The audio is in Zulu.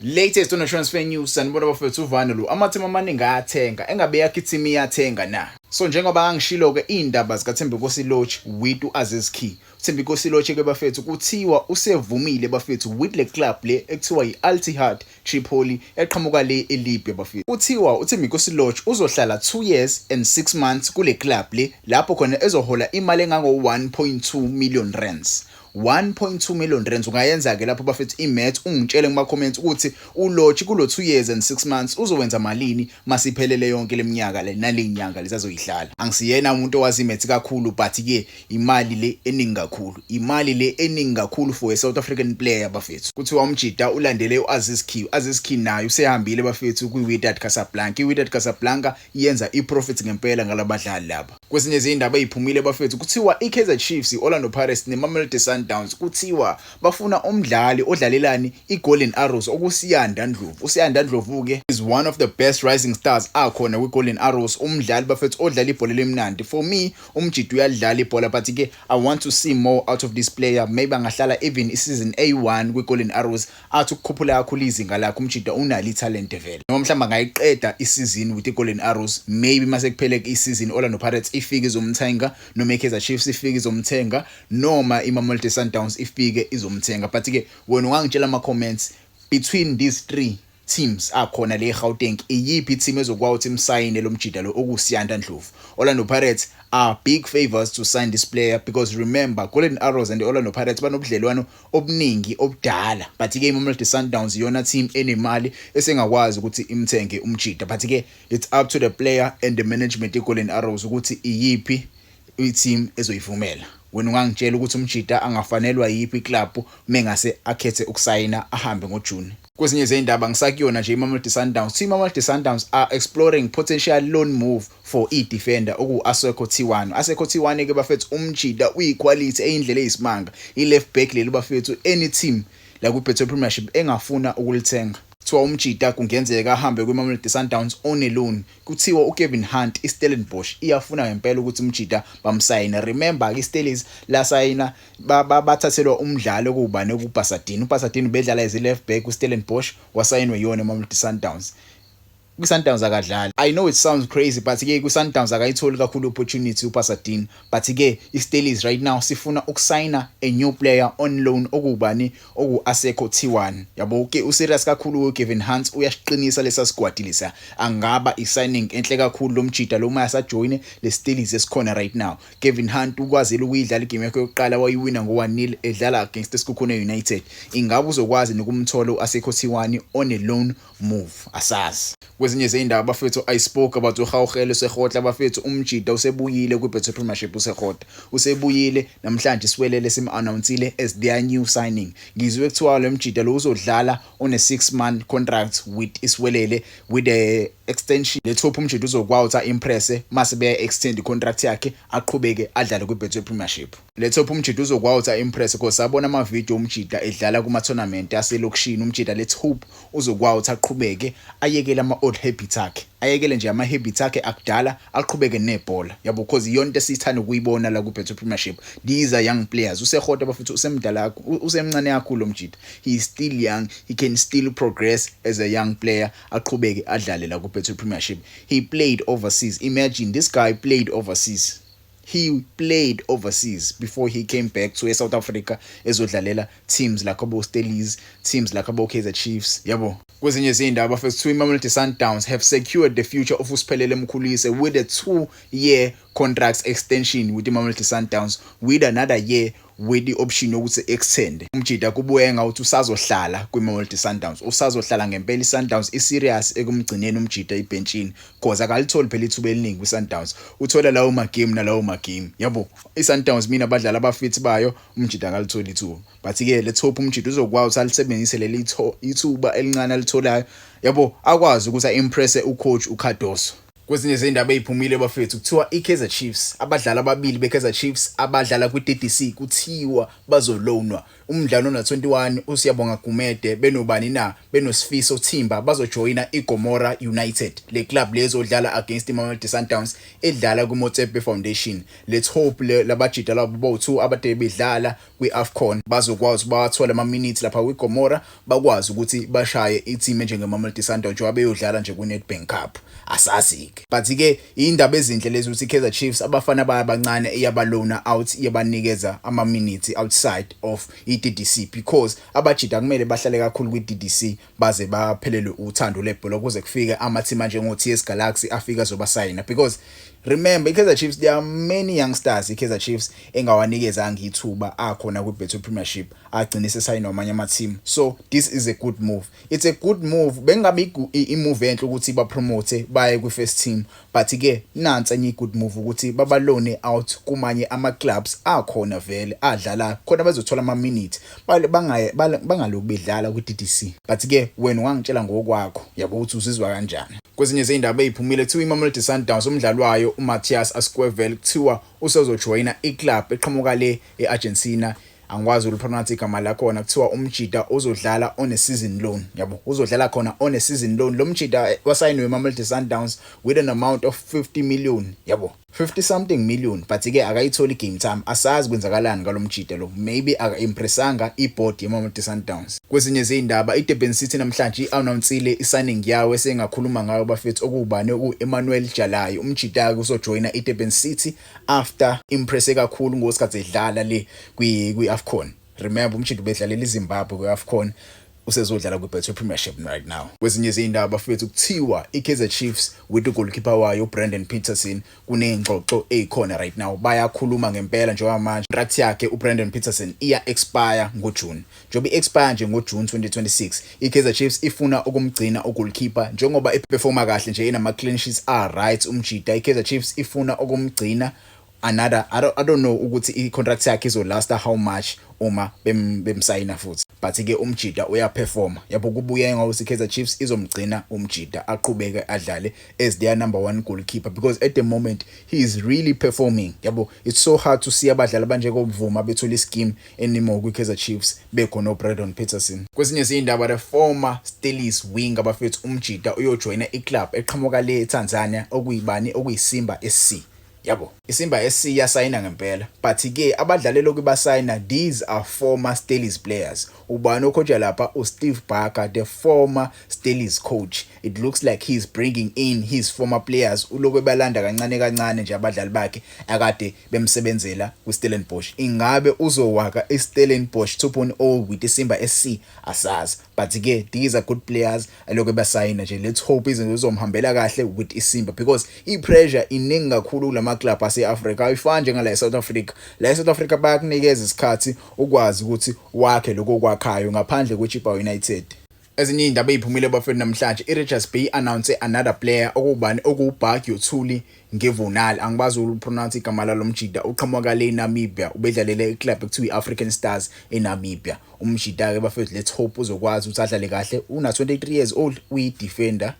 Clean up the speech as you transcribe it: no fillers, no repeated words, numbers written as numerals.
Latest on transfer news, sanibona bafethu, uvano lo. Amathimu amaningi ayathenga, engabe yakho i-team iyathenga na? So njengoba ngangishilo ke, indaba zikaThembinkosi Lorch with uAziz Ki. uThembinkosi Lorch ke bafethu, kuthiwa usevumile bafethu with le club le ekuthiwa i-Al Ittihad Tripoli eqhamuka le eLibya bafethu. Kuthiwa uThembinkosi Lorch uzohlala 2 years and 6 months kule club le, lapho khona ezohola imali engango 1.2 million rands. 1.2 million rands, ungayenza ke lapho bafethu i-math, ungitshele kuma comments ukuthi uLorch kulo 2 years and 6 months uzowenza malini masiphelele yonke leminyaka le nalenyanga lesazoyihlala. Angisiyena umuntu owazi i-math kakhulu, but ke imali le eningi kakhulu, imali le eningi kakhulu for a South African player bafethu. Kuthiwa umjida ulandele uAziz Ki. Aziz Ki naye usehambile bafethu kwi-Wydad Casablanca. I-Wydad Casablanca iyenza i-profit ngempela ngalabadlali laba. Kwezinye izindaba eziphumile bafethu, kuthiwa i-Kaizer Chiefs, i-Orlando Pirates ne-Mamelodi Sundowns kuthiwa bafuna umdlali odlalelani i-Golden Arrows, okuSiyanda Ndlovu. uSiyanda Ndlovu ke is one of the best rising stars akhona kwi-Golden Arrows, umdlali bafethu odlala ibhola lemnandi. For me, umjidi uyadlala ibhola, but ke I want to see more out of this player. Maybe angahlala even i-season A1 kwi-Golden Arrows, athi ukukhuphula kakhulu izinga lakhe. Umjida unalo ithalente vele, noma mhlawumbe angayiqeda isizini with i-Golden Arrows. Maybe mase kuphele isizini, Orlando Pirates ifike izomthenga, noma i-Kaizer Chiefs ifike izomthenga, noma iMamelodi Sundowns ifike izomthenga. But ke wena ungangitshela ama comments, between these three teams akhona le eGauteng, iyiphi team ezokwazi ukuthi imsayine lo mjida lo okuSiyanda Ndlovu? Orlando Pirates are big favors to sign this player because remember, Golden Arrows and the Orlando Pirates banobudlelwano obuningi obudala, but ke iMamelodi Sundowns iyona team enemali esengakwazi ukuthi imthenge umjida. But ke it's up to the player and the management eGolden Arrows ukuthi iyiphi i-team ezoyivumela. Wena ungangitshela ukuthi umjida angafanelwa yiphi iclub mengase akhethe ukusayina ahambe ngoJune. Kwezinye zey'ndaba, ngisakuyona nje iMamelodi Sundowns, team Mamelodi Sundowns are exploring potential loan move for i-defender oku-Asekho Tiwani. Asekho Tiwani ke bafethu, umjida uyiquality eyindlela eyisimanga, i-left back leli bafethu, any team la ku-Betway Premiership engafuna ukulithenga. Kuthiwa umjida kungenzeka ahambe kwiMamelodi Sundowns on a loan. Kuthiwa uGavin Hunt, iStellenbosch iyafuna ngempela ukuthi umjida bamsayine. Remember ke, iStellies lasayina, bathathelwa umdlalo okubani, okuBasadien. UBasadien bedlala as left back kuStellenbosch, wasayinwa yiyona iMamelodi Sundowns. Kwi-Sundowns akadlali. I know it sounds crazy, but ke kwi-Sundowns akayitholi kakhulu opportunity uBasadien, but ke iStellies right now sifuna ukusayina a new player on loan okubani, oku-Asekho Tiwani, yabo ke. Userious kakhulu uGavin Hunt, uyasiqinisa lesa squad lesa. Angaba i-signing enhle kakhulu lo mjida lo uma asajoyine le Stellies esikhona right now. Gavin Hunt ukwazile ukuyidlala igame yakhe yokuqala, wayiwina ngo-1-0 edlala against Sekhukhune United. Ingabe uzokwazi nokumthola u-Asekho Tiwani on a loan move? Asazi. Kwezinye zey'ndaba bafethu, I spoke about uHauhelo Sekgotla bafethu. Umjida usebuyile kwi-Betway Premiership. USekgotla usebuyile namhlanje, Siwelele sim-announcile as their new signing. Ngizwe kuthiwa lo mjida lo uzodlala on a 6 month contract with iSiwelele with a extension. Let's hope umjida uzokwazi ukuthi a-impress mase beya extend i-contract yakhe, aqhubeke adlale kwi-Betway Premiership. Let's hope umjida uzokwazi ukuthi a-impress because sabona ama-video umjida edlala kuma-tournament aselokishini. Umjida, let's hope uzokwazi ukuthi aqhubeke, ayekele ama-old habits akhe, ayekele nje ama-habits akhe akudala, aqhubeke nebhola, yabo, because iyona into esiyithanda ukuyibona la ku-Betway Premiership. These are young players. USekgotla bafethu usemdala, usemncane kakhulu lo mjida. He is still young, he can still progress as a young player, aqhubeke adlale la ku-Betway Premiership. He played overseas. Imagine, this guy played overseas. He played overseas before he came back to eSouth Africa ezodlalela teams like abo Stellies, teams like abo Kaizer Chiefs, yabo. Kwezinye izindaba bafethu, iMamelodi Sundowns have secured the future of uSiphelele Mkhulise with a 2-year contract extension with iMamelodi Sundowns, with another year with the option yokuthi extend. Umjida kubuye ngawuthi usazohlala kwiMamelodi Sundowns, usazohlala ngempela. iSundowns iserious ekumgcineni umjida ibhentshini cause akalitholi phela ithuba eliningi kwiSundowns, uthola lawo magame nalawo magame, yabo. iSundowns mina abadlali abafithi bayo, umjida akalitholi ithuba, but ke let's hope umjida uzokwazi ukuthi alisebenzise leli ithuba elincane alitholayo, yabo, akwazi ukuthi a-impress ucoach uCardoso. Kwezinye zey'ndaba ey'phumile bafethu, kuthiwa i-Kaizer Chiefs, abadlali ababili be-Kaizer Chiefs abadlala kwi-DDC kuthiwa bazolonwa. Umdlalo ona-21 uSiyabonga Gumede benobani na, benoSifiso Thimba, bazojoyina iGomora United, le club lezodlala against iMamelodi Sundowns edlala kwiMotsepe Foundation. Let's hope labajida labo bowu-2 abade bedlala kwi-AFCON bazokwazi bawathole ama-minutes lapha kwiGomora, bakwazi ukuthi bashaye i-team enjenge-Mamelodi Sundowns njengoba beyodlala nje kwi-Nedbank Cup. Asazi-ke, but-ke indaba ezinhle lezi ukuthi i-Kaizer Chiefs abafana bayabancane iyabalona out, iyabanikeza ama-minutes outside of i-DDC, because abajida kumele bahlale kakhulu kwi-DDC baze baphelelwe uthando lebhola kuze kufike ama-team anjengo-TS Galaxy afike azobasayina. Because remember, i-Kaizer Chiefs, there are many youngsters i-Kaizer Chiefs engawanikezanga ithuba akhona kwi-Betway Premiership, agcine sesayinwa amanye ama-team. So this is a good move, it's a good move. Bengabe i-move enhle ukuthi bapromote baye kwi-first team, but-ke nansi enye i-good move ukuthi babalone out kumanye ama-clubs akhona vele adlala khona, bazothola ama-minute, bangaloku bedlala kwi-DDC. But-ke wena ungangitshela ngokwakho, yabo, ukuthi uzizwa kanjani. Kwezinye zey'ndaba ey'phumile, kuthiwa iMamelodi Sundowns, umdlali wayo uMatias Esquivel kuthiwa usezojoyina iclub eqhamuka le e-Argentina, angikwazi ukulipronounce igama lakhona. Kuthiwa umjida uzodlala on a season loan, yabo, uzodlala khona on a season loan. Lo mjida wasayiniwe iMamelodi Sundowns with an amount of 50 million, yabo, 50 something million, but ke akayitholi game time. Asazi kwenzakalani ngalomjida lo, maybe aka-impressanga iboard yeMamelodi Sundowns. Kwezinye zey'ndaba, iDurban City namhlanje i-announcile i-signing yawo esengakhuluma ngayo bafethu, okubani, u-Emmanuel Jalai. Umjida-ke uzojoyina iDurban City after impresse kakhulu ngosikhathi edlala le kwi-AFCON. Remember, umjida ubedlalela iZimbabwe kwi-AFCON, usezodlala kwi-Betway Premiership right now. Kwezinye izindaba bafethu, kuthiwa i-Kaizer Chiefs with ugoalkeeper wayo uBrandon Petersen kuney'ngxoxo ey'khona right now, bayakhuluma ngempela njengoba manje contract yakhe uBrandon Petersen iya expire ngoJune. Njengoba i-expire nje ngoJune 2026, i-Kaizer Chiefs ifuna ukumgcina ugoalkeeper njengoba eperforma kahle nje, enama clean sheets a right umjida. I-Kaizer Chiefs ifuna ukumgcina another, I don't know ukuthi i-contract yakhe izolasta how much uma bemsayina futhi, but ke umjida uyaperforma, yabo. Kubuye ngokuthi i-Kaizer Chiefs izomgcina umjida aqhubeke adlale as their number one goalkeeper, because at the moment he is really performing, yabo. It's so hard to see abadlali abanjengoBvuma bethola ischeme anymore kwi-Kaizer Chiefs bekhona uBrandon Petersen. Kwezinye izindaba, the former Stellies wing abafethu, umjida uyojoyina iclub eqhamuka le eTanzania, okuyibani, okuyiSimba SC, yabo. ISimba SC yasayina ngempela, but ke abadlali lokhu basayina, these are former Stellies players. Ubani ocoacha lapha? uSteve Barker, the former Stellies coach. It looks like he's bringing in his former players, ulokhu balanda kancane kancane nje abadlali bakhe akade bemsebenzela kwiStellenbosch. Ingabe uzowaka iStellenbosch 2.0 with iSimba SC? Asazi, but ke these are good players elokhu basayina nje. Let's hope izinto zizomhambela kahle with iSimba, because i-pressure iningi kakhulu kulama club ase-Africa, ayifani njengala eSouth Africa. La eSouth Africa bayakunikeza isikhathi ukwazi ukuthi wakhe lokho okwakhayo ngaphandle kweChippa United. Ezinye iy'ndaba ey'phumile bafethu namhlanje, i-Richards Bay announce another player, okubani, okuwuBagio Thuli Ngevonali, angikwazi ukupronounce igama lalo mjida. Uqhamuka le eNamibia, ubedlalele iclub ekuthiwa i-African Stars eNamibia. Umjida-ke bafethu, let's hope uzokwazi ukuthi adlale kahle. Una 23 years old, uyi-defender.